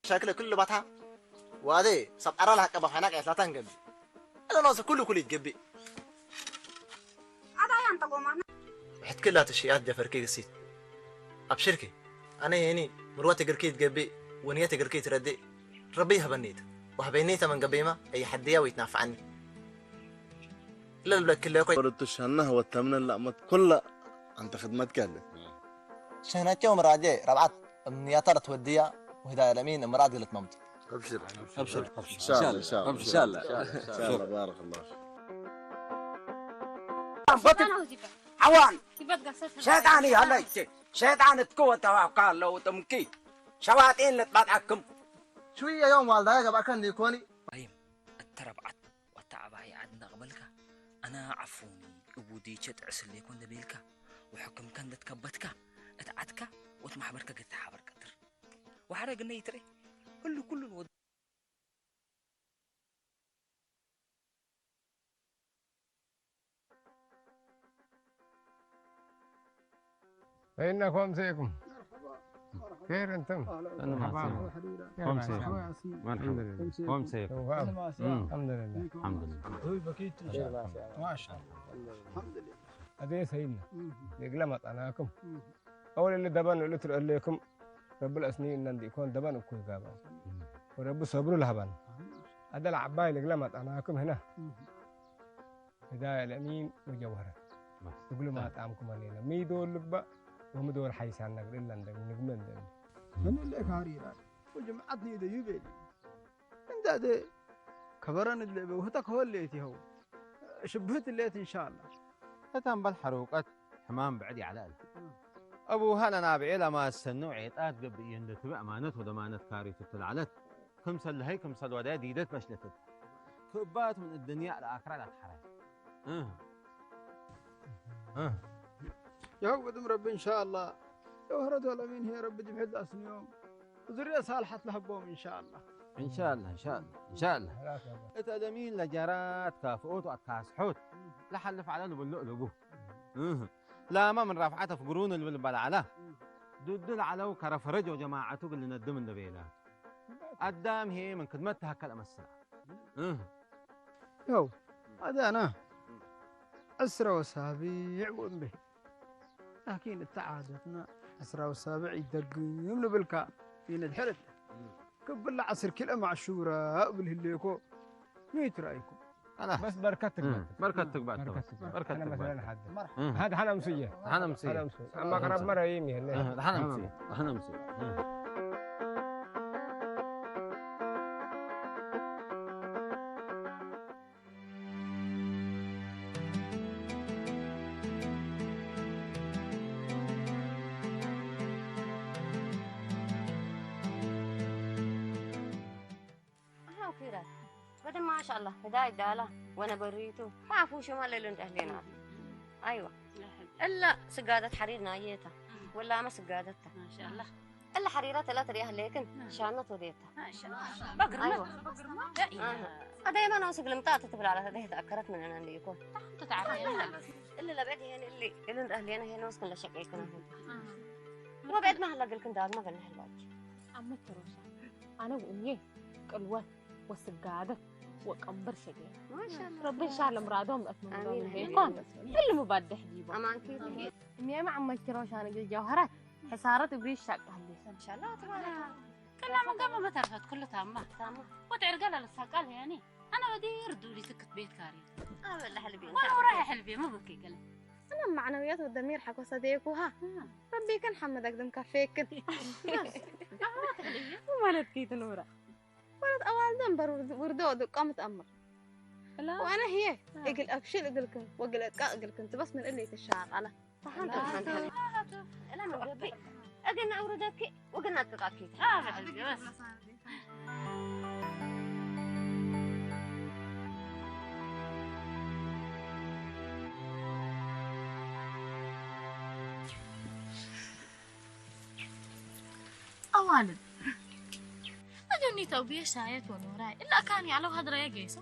ሸክለ ኩሉ ባታ ዋዜ ሰብ ኣራላ ሐቀባ ፋይና ቀያት ላታ ንገቢ። እለ ነው ኩሉ ኩሉ ይትገቢ። ኣዳያን ጠጎማና። ብሕትክላ ትሽያት ጀፈርኪ ግሲት። ኣብሽርኪ። ኣነ የኒ ምርወት እግርኪ ይትገቢ። ወንየት እግርኪ ይትረዲ። ረቢ ይህበኒት። ወህበኒተ መንገቢማ እይ ሐድያ ወይትናፍዓኒ። እለ ልብለኪ ለኮይ። ወረቱ ሻና ወተምነ ላእመት ኩላ ኣንተ ክድመትካ ኣለ። ሸህናቸው ምራጄ ረብዓት እምንያታ ለትወድያ ወህዳ ለሚን እምራድ ግለት መምቱ። أبشر. أبشر. إن شاء الله، إن شاء الله. إن شاء الله. إن شاء الله، بارك الله فيك. عوان. شيطاني هلا. شيطان تكوت وقال له تمكي. شواطين لتبعتكم. شوية يوم والدايا قبل كان يكوني. ወታ ዓባይ ዓድና ቅበልካ፣ ኣና ዓፉኒ እቡዲ ቸጥዕስሌኮ እንደ ቤልካ፣ ወሕክምካ እንደ ትከበትካ፣ እት ዓድካ ወት ማሕበርካ ገት ሓበር ቀትር። ወሓረ ግነ ይትሬ፣ ሁሉ ኩሉን ወ- فإنكم سيكم. خير أنتم؟ أنا ما مرحبا. سيكم. كيف كم حالك؟ سيكم؟ يا مرحبا. الحمد لله. كم سيكم؟ الحمد لله. الحمد لله. الحمد لله. ما شاء الله. الحمد لله. أدي سيدنا. نقلة ما طعناكم. أول اللي دبن اللي تر-، الليكم. رب الأسنين ننديكم دبن وكل قابل. ورب صبر لهبن. هذا العباية نقلة ما طعناكم هنا. هداية الأمين وجوهرة. بس. يقولوا ما طعمكم علينا. ميدو اللبة ومدو الحيسان نقل إلا ندق، نقمن دق. من اللي كاريرا؟ وجمعتني إذا يبيلي. من ذا ده كبران اللي بوهتك هو اللي يتهو. شبهت الليت إن شاء الله. فتن بالحروقات حمام بعدي على ألف. أبو هلا نابعي لما السنو عيطات قبل يندتبع أمانة ودمانة كاري تتلعلت. ክምሰል ለሀይ ክምሰል ወዳይ ዲደት በሽለትት። ክእባት ምን እድንያ ለአክራ ላትሐራይ። እህ። እህ። ያው ቅድም ረቢ እንሻአላህ። የውህረት ወለሚን ህየ ረቢ ጅብሕት ለአስንዮም። ዝርየ ሳልሐት ለሀቦም እንሻአላህ። እንሻአላህ፣ እንሻአላህ፣ እንሻአላህ። እት አደሚን ለጀራት ካፍኦት ወአካስሖት። ለሐልፍ ዐለ ልብሎ እልቡ። እህ። ላማ ምን ራፍዓት አፍግሩን ልብል በልዐላ። ዱድ ለዐለው ከረ ፈረጅ ወጀማዐቱ እግል ነድም እንደ ቤላ። አዳም ህዬ ምን ክድመት ተሀከል አመስላ። እህ። ያው አዳና ዕስረ ወሳቢዕ ወእምቤ። ላኪን እተ ዓደትና ዕስረ ወሳቢዕ ይደግም ንብልካ። ይነድሕር እተ። ክብላ ዐስር ኪሎ ማዕሹራ እብል ህሌኮ። ምን ትረአይኩም? خلاص. بس بركتك مم. بركتك تقبل. بركتك تقبل. بركتك أنا تقبل. مثلًا حد. مرحبا. مم. هذا حنا مسية. حنا مسية. حنا مسية. أما قرب مرة يمي هنا. آه، حنا مسية. حنا مسية. مم. አሃ፣ ኪራ። በደም ማሻአላህ፣ ህዳይ ዳላ፣ ወነ በሪቱ፣ ማፉ ሽማል ለልን ደህሌና። አይዋ። እላ ስጋደት ሐሪር ናየታ። ወላመ ስጋደታ። ማሻአላህ። እላ ሐሪራ ተላ ትሪያ ህሌክን፣ ሻነት ወዴታ። ማሻአላህ። በግርማ። አይዋ። በግርማ። አሃ። አዳይማ ነው ስግልምጣ ትትብላላ፣ ተደህ ተአከረት ምን አና እንዲኮ። ተዓረፈ። እሊ ለበድ ይሄን እሊ፣ እልን ደህሌና ይሄን ወስክን ለሸቀይክን አሁን። ወበድና ህላ ግልክን ዳግማ ገልነ ህላች። አመት ሮሳ። አነ ወእምዬ ቅልወት ወስጋደት ወቀንበር ሸገየ። ማሻአላህ። ረቢ እንሻአላህ ምራዶም እት ምራዶም አሚን። ቤኳን። አሚን። ህልም ባደሕ ዲቦ። አማንኪ። እምዬ ማዕመኪ ሮሻ ንግል ጀውሃራት ሕሳረት እብሪ ይሻቃል። እንሻአላህ ተባረክ። ከና ምን ገመ መተርፈት ኩሉ ታማ። ታማ። ወትዕርገል አለሳቃል ያኒ። አነ በዲር ዱሊ ትክት ቤት ካሪ። አበላ ሕልቤ። ወላ ወራ ሕልቤ መብከ ገለ። أنا معنويات والضمير حكو صديقها. ربي كان حمدك دم كفيك. ማለት ከይትንብራ። ወለት ኣዋልደ እምበር ውርዶ ድቋም ትኣምር። ላ። ወኣነ ህየ እግል ኣብሽል እግልክን ወግል እቃ እግልክን ትበስ ምን እለ ይትሻቃላ። ተሓንተ ተሓንተ። እላ መገቢ እግና ውርደኪ ወግና ጥቃኪ። ኣዋልድ እገኒ ተውብየ ሻየት ወኖራይ እላ ካን ያለው ሀድረየ ጌሶ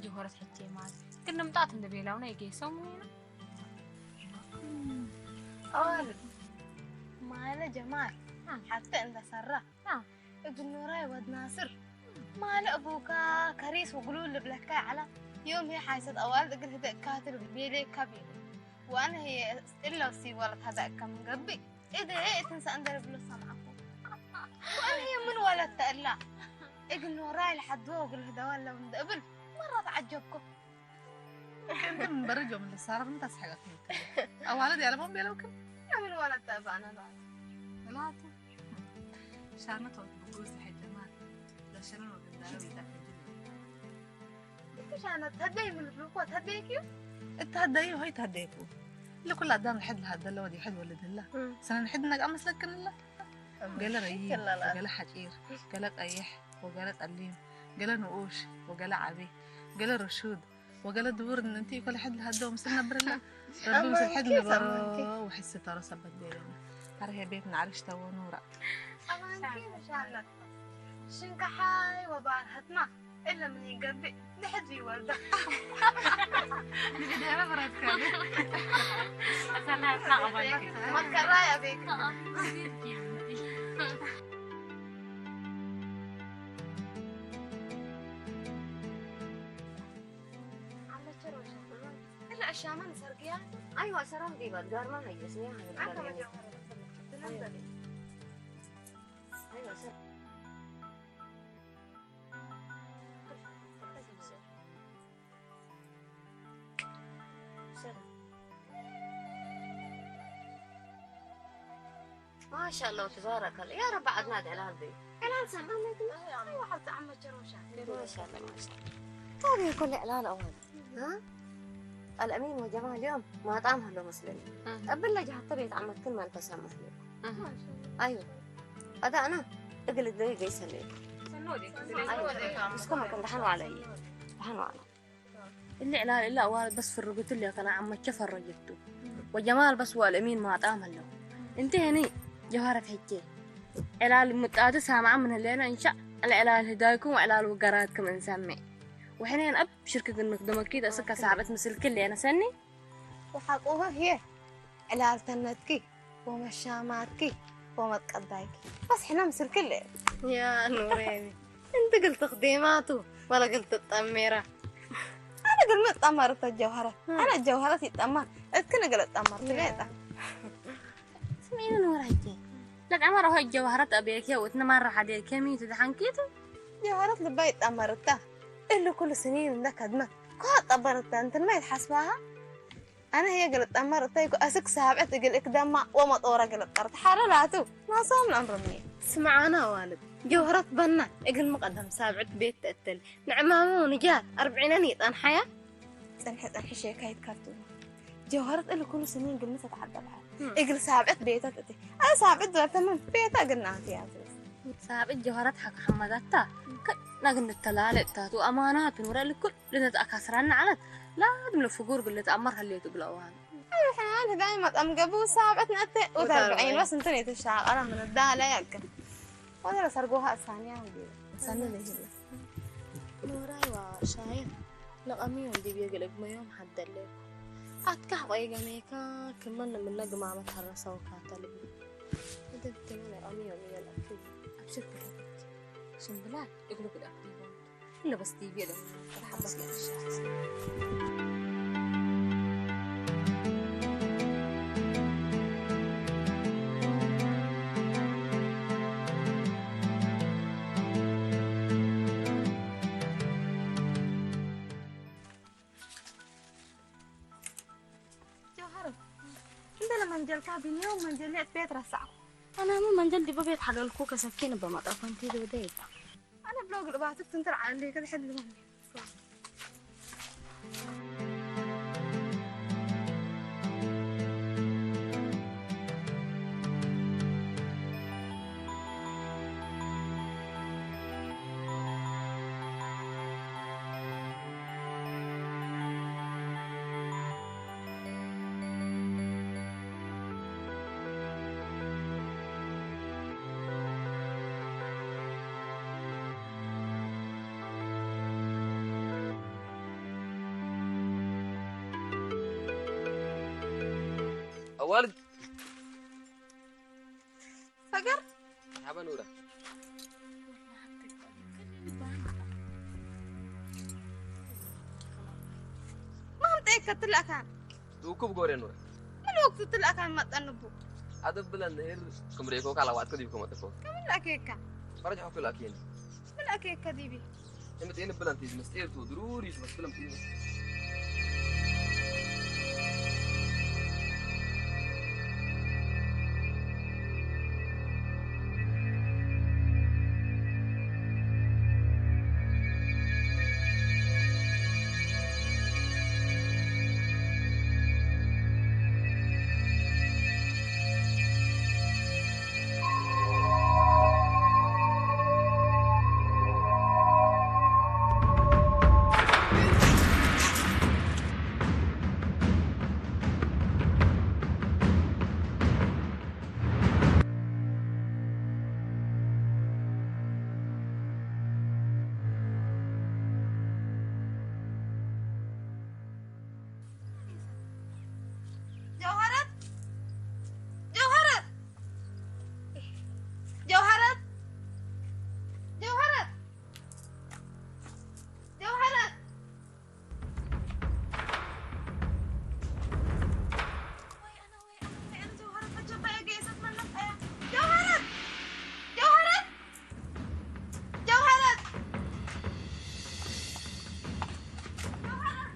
ጀሆረት ሕቼ ማለት ግን ንምጣት እንደ ቤላውና የጌሶ ሙና ኣዋልድ ማለ ጀማል ሓተ እንደ ሰራ እግል ኖራይ ወድ ናስር፣ ማለ እቡካ ከሪስ ወግሉል ልብለካ ይዓላ። ዮም ህይ ሓይሰት ኣዋልድ እግል ህደእካ ትብል ቤሌካ ቤሌ። ወአነ ህየ እለብሲ ወለት ሀዳእካ ምን ገብእ፣ እደ እትን ሰእንደር ብሎ ሰምዓኩ። ወአነ ህየ ምን ወለት ተእላ። እግል ኖራይ ለሐድዎ እግል ህደዋ ለውንደ እብል መራ ተዓጀብኩ። كنت من برج يوم اللي صار من تصحيح. أولد يا لمون بيلوكم. يا من ولد تابعنا لا. لا. شانة وقبوز لحد ما. لا شنو قدام يتأكد. شانة تهدي من الروح وتهديك يو. التهدي وهي تهديكو. لكل أدم حد لهذا اللي ودي حد ولد الله. سنة حد نق أمس لكن الله. قال ريم، قال حجير، قال قيح، وقال قليم، قال نقوش، وقال عبي، قال رشود، وقال دور إن أنتي كل حد لهذا مثل نبرلا. ربي مثل حد نبرا وحس ترى سبت ديرنا. هر هي بيتنا عرش تو نورا. أمان كيف شالت؟ شنك حاي وبارهتنا. إلا من يقبي نحد في وردة. نبي دائما برد كامل. أصلاً حق بالك. ما كرايا بيك. عم تشروش. إلا أشياء من سرقيات. أيوة، سرام ديبا، دار ما هي اسمها. أنت ما جوهر. أيوة، سرام. ما شاء الله تبارك الله. يا رب عدنا على هذه. إعلان سمعنا. أيوة، حتى عم تشروشة. ما شاء الله، ما شاء الله. طيب، كل إعلان أول. ها؟ الأمين وجمال اليوم ما طعم هلو مسلم. أبلا جهة بيت عمك كل ما أنت سامح لي. أيوة. هذا أنا. اقلد لي قيس لي. أيوة. بس كما كنت حنو علي. حنو علي. اللي على إلا أول بس فرقت لي كان عمك فرقته. وجمال بس والأمين ما طعم هلو. انتهني جوهرة هيك. علال متآتي سامعة من هلينا إن شاء الله. علال هدايكم وعلال وقراتكم إنسامي. وحنين أب شركة قنك دمكي دا سكة صعبة مثل كل أنا سني. وحقوها هي علال تنتكي ومشاماتكي ومتقدايكي. بس حنا مثل كل. يا نورين. أنت قلت خديماتو ولا قلت الطميرة؟ أنا قلت متطمرت الجوهرة. أنا الجوهرة تتطمر. أتكنا قلت طمرت بيتا. سمعيني نورهجي. لك عمر هو الجوهرة أبيك يا وتنا مرة حديك يا ميتو دحنكيتو. جوهرة لباي طمرتها. إلا كل سنين لك هدمة. كل طبرتها أنت ما يتحسبها. أنا هي قلت طمرتها يكو أسك سابعت قل إكدما وما طورة قلت طرت حرراتو. ما صام الأمر مني. سمعنا والد. جوهرة بنا إقل مقدم سابعت بيت تقتل. نعمامو نجا أربعين نيت أنحيا. ጸንሐ ጸንሐ ሸካይት ካብቱ ጀውሃረት እሊ ኩሉ ስኒን ግልምሰ ተዓደልሓ እግል ሳብዕት ቤታት እቲ ኣይ ሳብዕት ዘተመን ቤታ ግናት ያትስ ሳብዕት ጀውሃረት ሓክ ሓመዳታ ከናግን ተላለጥታቱ ኣማናቱ ኑረ ልኩል ልነት ኣካስራና ዓለት ላድም ለፍጉር ግለት ኣማር ሀሌቱ ብለዋን ኣይሓን ዳይማ ጠምገቡ ሳብዕት ነተ ወተርበዒን ወስ እንትን የተሻቀራ ምን ዳላ ያክል ወዘለ ሰርጎሃ እሳንያ ሰነ ለይህለ ኖራይ ዋ ሻይን ለቐሚዮም ዲብ የግል እግመዮም ሓደለኩ ኣትካሕ ቆይ ገሜካ ክመን ምነ ግማመት ሀረሰውካ ተልቢ እደብተኒ ለቐሚዮም ይበለኩ ኣብ ሽርክለት ሽምብላ እግሉ ግዳፍ ዲቦም ኩለ በስ ዲብ የለም ተሓበስ ለሻት ጀውሃር እንደ ለመንጀልካ ቢንዮ መንጀል ቤት ረሳዕኩ። ኣነ ምን መንጀል ዲቦ ቤት ሓለልኩ ከሰኪን በመጣ ኮንቲ ደደ ይባ ኣነ ብሎግ ልባትክ ትንትር ዓለ ከድሕድ ልመን ኣዋልድ ፈገር ሓበ ኑረ ከትላእካ። ዝውኩብ ጎሬ ኑረ። ምን ወቅቱ ትላእካ መጠን ንቡ? ኣደብለን ንህር ክምሬኮ ካላዋት ከዲብ ከመጠኮ። ከምን ላከካ? ፈረጅ ሐኩ ላኪን። ምን ላከካ ዲቢ? እምጤን ብለን ቲዝ መስጤር ቱ ድሩሪ መስብለም ቲዝ። ጀውሃረት! ጀውሃረት! ጀውሃረት! ጀውሃረት! ጀውሃረት! ወይ ኣነ፣ ወይ ኣነ፣ ወይ ኣነ፣ ጀውሃረት መቸባ የገየሰት መለስ ኣያ። ጀውሃረት! ጀውሃረት! ጀውሃረት! ጀውሃረት!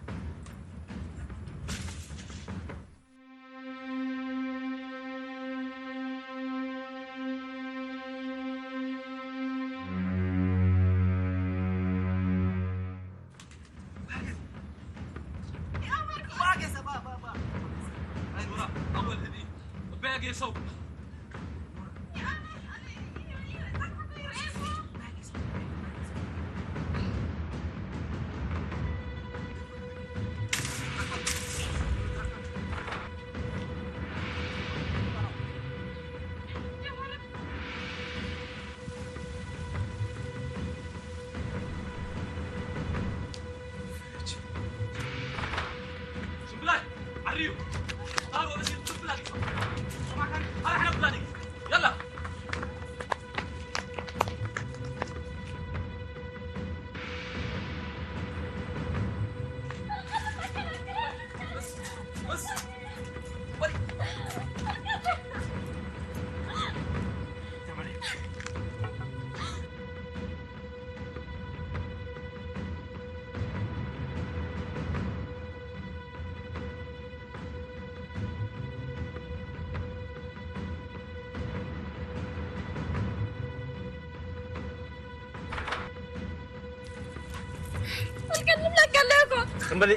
ፈልቀኒ ብለካ ኣለኹ። እምበሊ።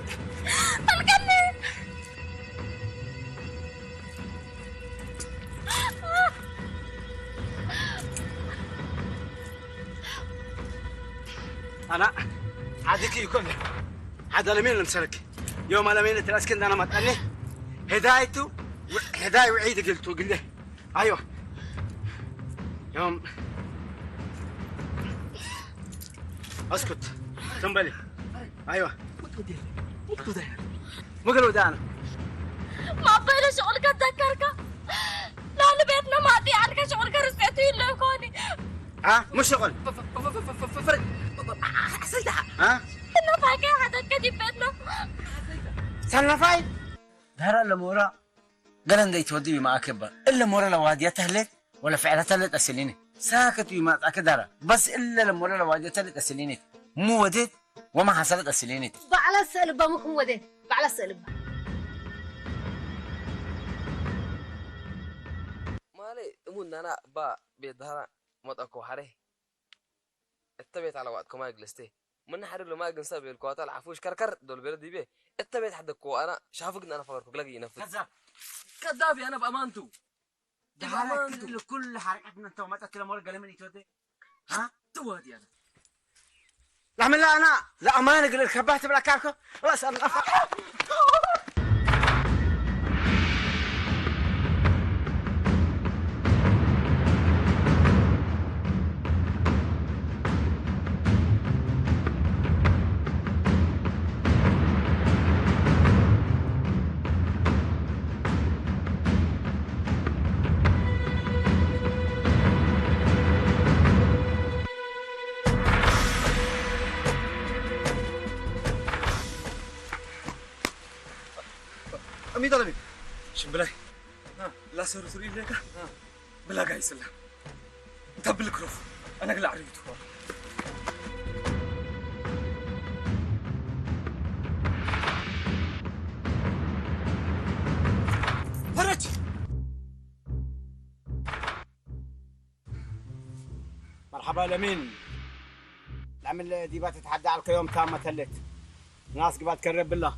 ፈልቀኒ። ኣና ዓድኪ ይኮን ሓደ ለሜን ለምሰረክ ዮም ኣለሜን ትራስክ እንዳና ማጣኔ ሄዳይቱ ሄዳይ ውዒድ ግልቱ ግንደ ኣይዋ ዮም ኣስኩት ትንበሊ ኣይዋ መገል ወዳና ማበለ ሽቁል ከተከርካ ላሉ ቤትና ማጢ ኣልካ ሽቁል ከርስቴቱ ይለ ኮኒ ها مش شغل فرق حسيتها ها ሰነፋይ ከይሓተት ከዲበትና ሰነፋይ ዳራ ለሞራ ገለ እንደይትወዲ ብማእከባ እለ ሞራ ለዋድያ ተህሌት ወለ ፍዕላ ተለ ጠስሊኒ ሳከት ብማጣከ ዳራ በስ እለ ለሞራ ለዋድያ ተለ ጠስሊኒ ሙወዴት ወማ ሐሰለ ጠስሊኒ ባዕላ ሰልባ ምኩም ወዴት ባዕላ ሰልባ ማለ እሙናና ባ ቤት ዳራ መጠኮ ሐሬ እተ ቤት ኣለዋጥኩማ ግልስቴ ምን ሓደ ሎማ ግን ሰብ የልኳታ ለዓፉሽ ከርከር ዶል ቤለ ዲቤ እተ ቤት ሓደኩ ኣና ሻፉ ግን ኣና ፈገርኩ ግለግ ይነፍስ ከዛብ ከዛብ ያነ በኣማንቱ ዳራ በኣማንቱ ክልል ኩል ሓርቀት ምን ተው መጠት ለሞር ገለምን ይተወደ ها ትወድ ያነ ላመላ ኣና ለኣማን ግልል ከባ ትብላ ካልኮ ራስ ኣና ዘረቢ ሽምብላይ ላሰሩ ትርኢ ኣለካ። ብላጋ ይስላ እንታ ብልክሮፍ ኣነግላ ዓሪቱ ፈረች مرحبا لمين؟ العمل ديبات تتحدى على القيوم تامة تلت ناس قبات كرب بالله.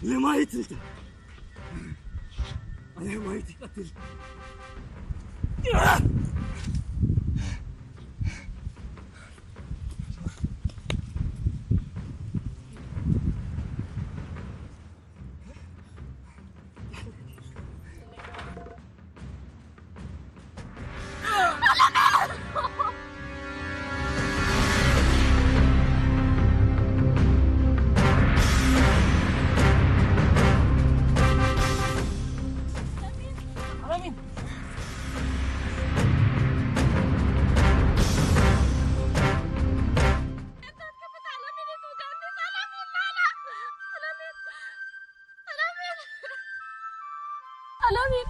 ለማየት እንተ አይ ማየት ይቀትል አለሚን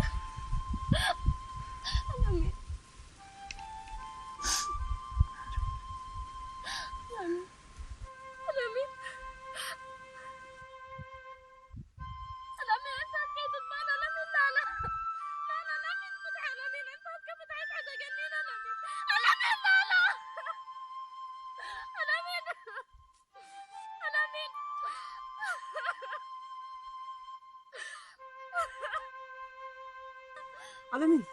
አለሚን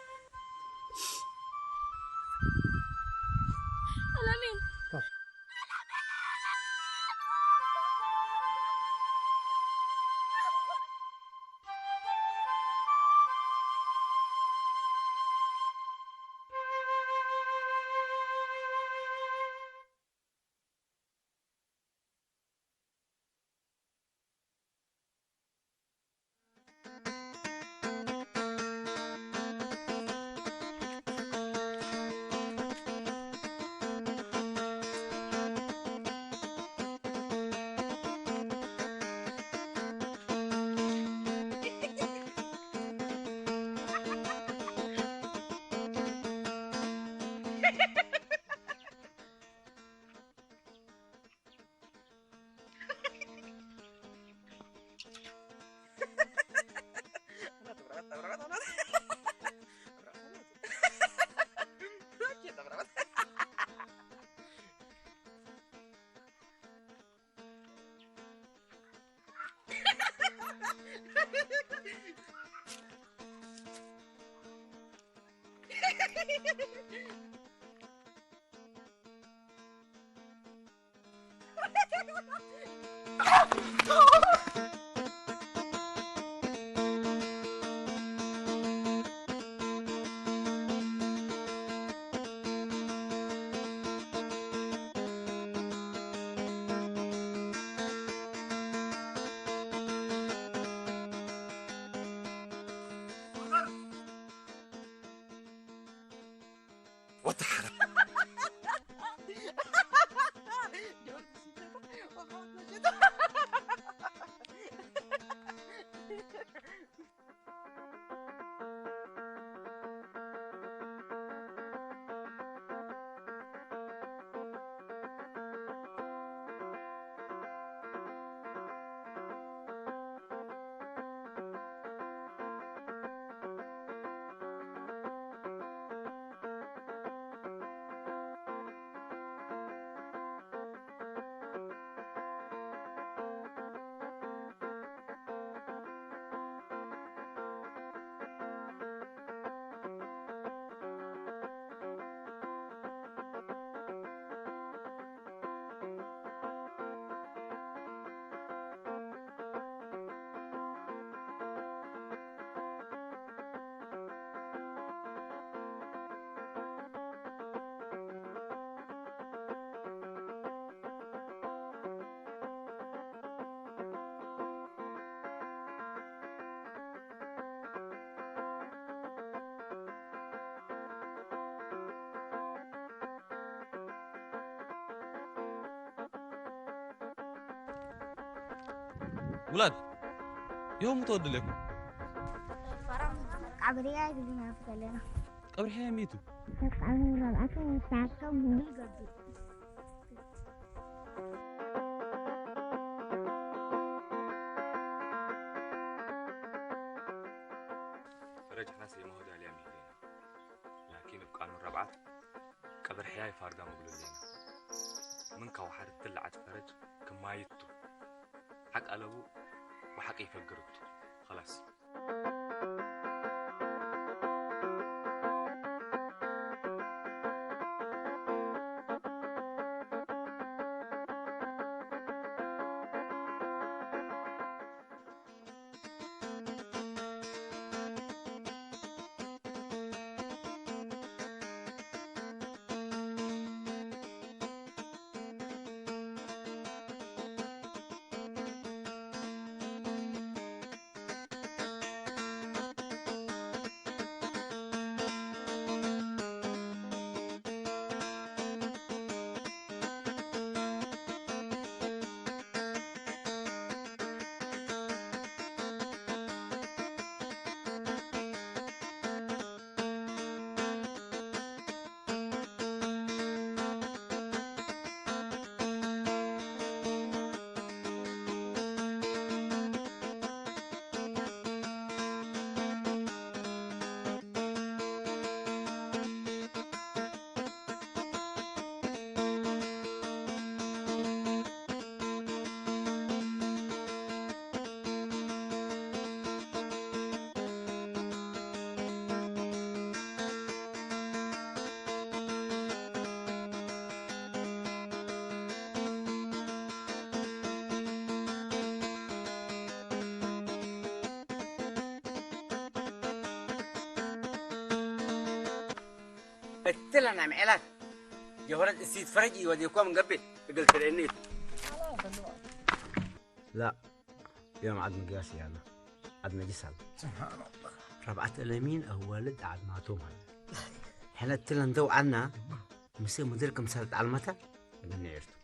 What the hell? ውላድ ዮም ትወድለኩም ቀብርያ ይብልና ዘለና ቀብርያ ሚቱ ተቃሚ ረብዓተ ተሓከም ይገብር ፈረጅ ሓሰይ መሆዳልያ ሚህሌና ላኪን እብ ቃኑን ረብዓት ቀብር ሕያይ ፋርዳ መግሉሌና ምን ካውሓር ትልዓት ፈረጅ ክማይቱ ሓቅ ኣለቡ ወሓቂ ይፈግርቱ ኸላስ እትለና ምዕላት የሆረት እሲት ፈረጅ ይወዴኳም ገቤ እግል ትርእኒ لا يوم عاد مقياس يا الله عاد نجس هذا سبحان الله ربعة الأمين أولد عاد ماتوم هذا حنا تلن دو عنا مسي مدير كم سالت على المتا من نعرتو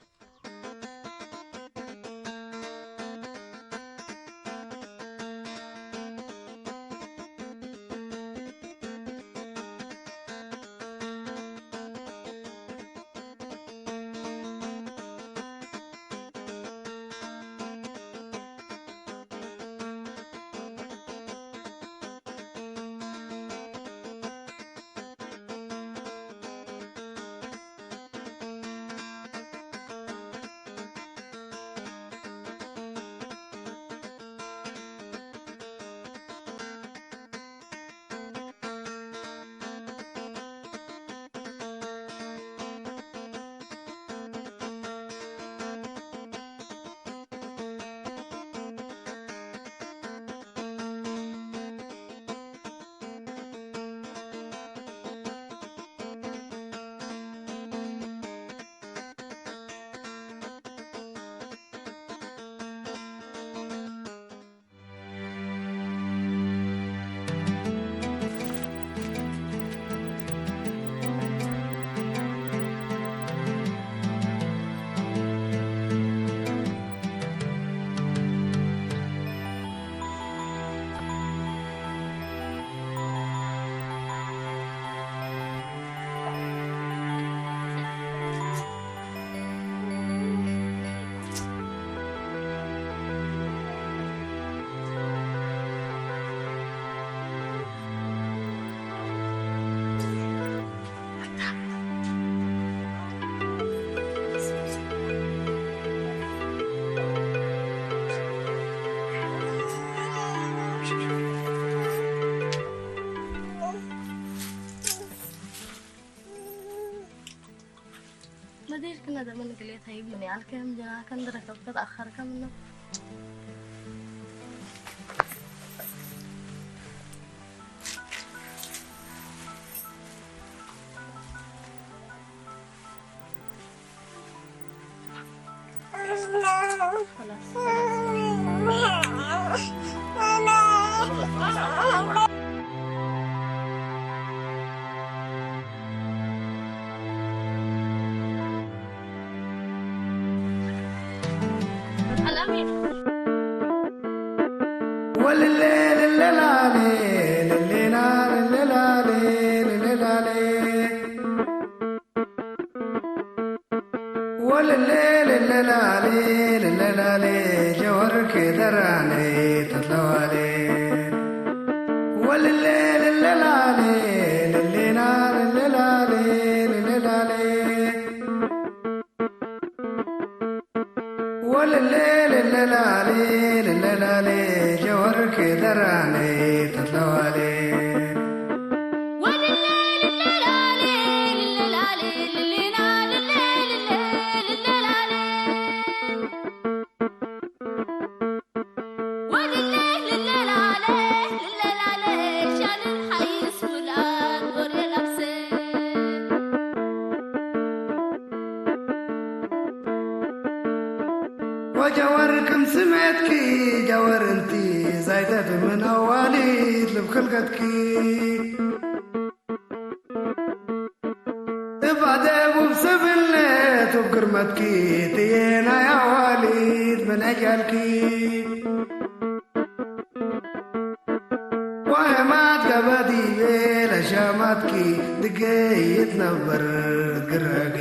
መዲር ክነ ደመን ግሌት ሀይብ ምን ያልከም ጀና ከም ድረከብ ተኣኸርከም ነው። ወለሌ ለለላሌ ለለላሌ ጀወርክ ደራኔ ተትለዋሌ። ወለሌ ለለላሌ ለሌና ለለላሌ ለለላሌ። ወለሌ ለለላሌ ለለላሌ ጀወርክ ደራኔ ተትለዋሌ። ወጀወር ክም ስሜትኪ ጀወር እንቲ ዛይተት ምን ኣዋሊድ ልብ ክልከትኪ። እባ ደቡብ ሰብነት ውብ ግርመትኪ ትየ ናይ ኣዋሊድ ምን ኣጃልኪ። ዋህማት ገበዲቤ ለሻማትኪ ድገይ ትነብር ግረግ